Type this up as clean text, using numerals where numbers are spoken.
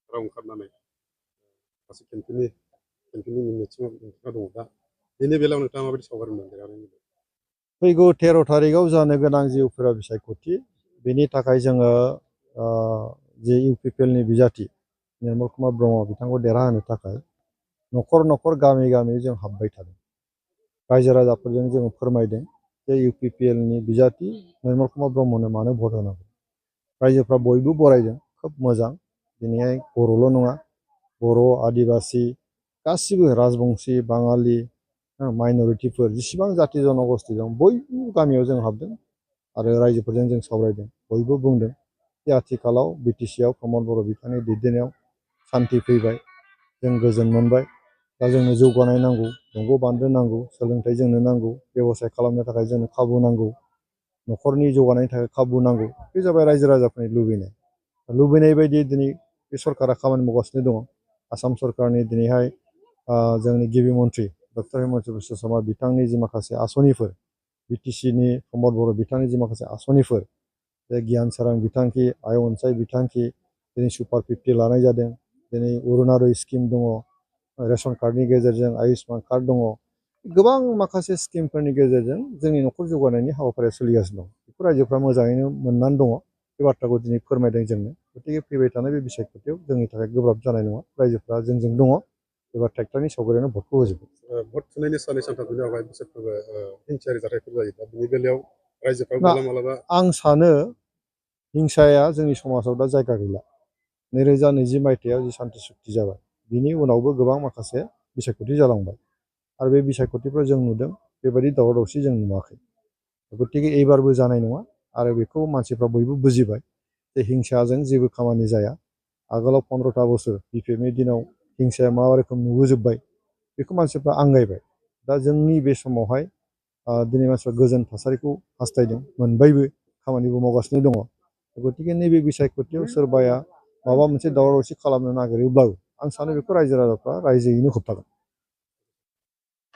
फोथाराव ओंखारनानै गासै केम्पेइननि मिथिङाव नोंथाङा दङ दा बेनि बेलायाव नोंथाङा माबायदि सावगारि मोनदों? फैगौ 13 तारिखआव जानो गोनां जि उफेरा बिसायख'थि बेनि थाखाय जोङो जे इउपिपिएलनि बिजाथि निर्मल कुमार ब्रह्म बिथांखौ देरहाहोनो थाखाय न'खर न'खर गामि गामि जों हाबबाय थादों। रायजो राजाफोरजों जोङो फोरमायदों जे इउपिपिएलनि बिजाथि निर्मल कुमार ब्रह्मनो मानो भट होनांगौ। रायजोफ्रा बयबो बरायदों, खोब मोजां। दिनैहाय बर'ल' नङा, बर' आदिबासि गासिबो राजबंसि बाङालि माइन'रिटिफोर जेसेबां जाथि जन'गोष्ठी दं बयबो गामियाव जों हाबदों आरो रायजोफोरजों जों सावरायदों। बयबो बुंदों जे आथिखालाव बिटिसिआव प्रमद बर' बिथांनि दैदेननायाव सान्थि फैबाय, जों गोजोन मोनबाय। दा जोंनो जौगानाय नांगौ, दंग' बान्दो नांगौ, सोलोंथाइ जोंनो नांगौ, बेब'साय खालामनो थाखाय जोंनो खाबु नांगौ, न'खरनि जौगानायनि थाखाय खाबु नांगौ। बे जाबाय रायजो राजाफोरनि लुबैनाय। लुबैनाय बायदि दिनै बे सरकारा खामानि मावगासिनो दङ। आसाम सरकारनि दिनैहाय जोंनि गिबि मन्थ्रि डक्टर हिमन्त बिश्व शर्मा बिथांनि जि माखासे आसनिफोर, बिटिसिनि प्रमद बर' बिथांनि जि माखासे आसनिफोर, जे गियान सोरां बिथांखि, आइ अनसाय बिथांखि, दिनै सुपार 50 लानाय जादों, दिनै अरुनदय स्किम दङ, रेशन कार्डनि गेजेरजों आयुष्मान कार्ड दङ, गोबां माखासे स्किमफोरनि गेजेरजों जोंनि न'खर जौगानायनि हाबाफारिया सोलिगासिनो दं। बेखौ रायजोफ्रा मोजाङैनो मोननानै दङ। बे बाथ्राखौ दिनै फोरमायदों जोंनो। गतिके फैबाय थानाय बे बिसायख'थियाव जोंनि थाखाय गोब्राब जानाय नङा। रायजोफ्रा जोंजों दङ। एबार ट्रेक्टरनि सावगारियानो भटखौ होजोबगोन। भट थुनायनि साननै सानथामनि आवगाय बिसोरफोरबो हिंसायारि जाथायफोर जायो। दा बेनि बेलायाव रायजोफ्रा मालाबा आं सानो हिंसाया जोंनि समाजाव दा जायगा गैला। 2020 मायथाइयाव जि सान्थि सुक्ति जाबाय, बिनि उनावबो गोबां माखासे बिसायख'थि जालांबाय आरो बे बिसायख'थिफ्राव जों नुदों बेबायदि दावराव दावसि जों नुवाखै। गतिके एबारबो जानाय नङा आरो बेखौ मानसिफ्रा बयबो बुजिबाय जे हिंसाजों जेबो खामानि जाया। आगोलाव 15ता बोसोर बिपिएफनि दिनाव हिंसाया मा रोखोम नुबोजोब्बाय बेखौ मानसिफ्रा आंगायबाय। दा जोंनि बे समावहाय दिनै मानसिफ्रा गोजोन थासारिखौ हास्थायदों, मोनबायबो, खामानिबो मावगासिनो दङ। गतिके नैबे बिसायख'थियाव सोरबाया माबा मोनसे दावराव दावसि खालामनो नागिरोब्लाबो आं सानो बेखौ रायजो राजाफ्रा रायजोयैनो होबथागोन।